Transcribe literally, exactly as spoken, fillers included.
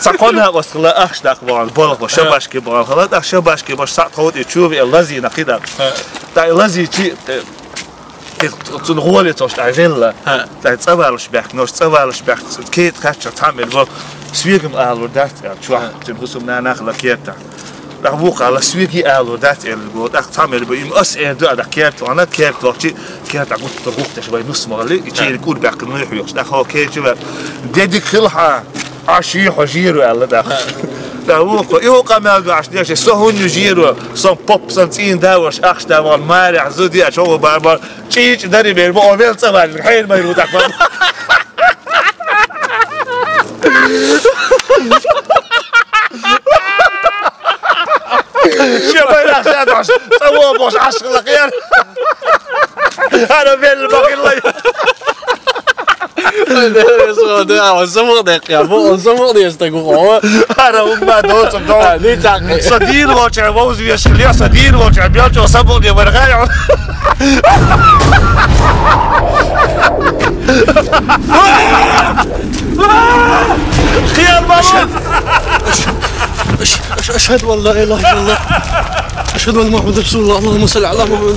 Цхьа кхо накъост хилла, ахча даккха бахана, болх беш, шабашки бахана хилла, тӀаккха шабашки беш, цхьаъ тхов тӀе чу веа лазийна кхидӀа. ТӀаккха и лазийча, э, и цун гӀоле цо тӀа велла. ТӀаккха цӀаваллаш баьхкинарш, цӀаваллаш баьхкинарш, керта кхаьчча цхьа мел бо, соьга-м алалур дац аьлча, чохь цун хӀусамнана хилла кертахь. ТӀаккха вукхо аьлла, соьга алалур дац аьлла гӀо, тӀаккха цхьа мел бу, им ас эр ду, а тӀаккха керта вахана, керта вахча, керта гӀуттар гӀутташ вай нус ма гӀалли, и чийна кӀур баьккхина нуй хьоьхуш, тӀаккха хьо кечи ваьр. Де дика хила хьан, Ӏаш ю хьо жиро аьлла тӀаккха. ТӀаккха вукхо, и вукхо мел ду Ӏаш деш, со хӀунда ю жиро, сон поп сан цӀийна да ваш, ахча да ван, марехь зуда еш, хӀо бар бар, чӀийчӀ дари бер, бо вел цӀа ваьлли, хьайр майру тӀаккха. Шен байрахь шен дош, цӀа вон бош, Ӏаш хила кхер. ХӀара велла бахилла. Да, да, да, он самух декъя, бо, он самух деш так ухо. ХӀара умма доцам дов. А, ди так. Со дийр волча, вовз веш хиле, со дийр волча, белчо сабух де варгая. Хияр баба. أش- أش- أشهد أن لا إله إلا الله. أشهد أن محمد رسول الله. اللهم صل على محمد.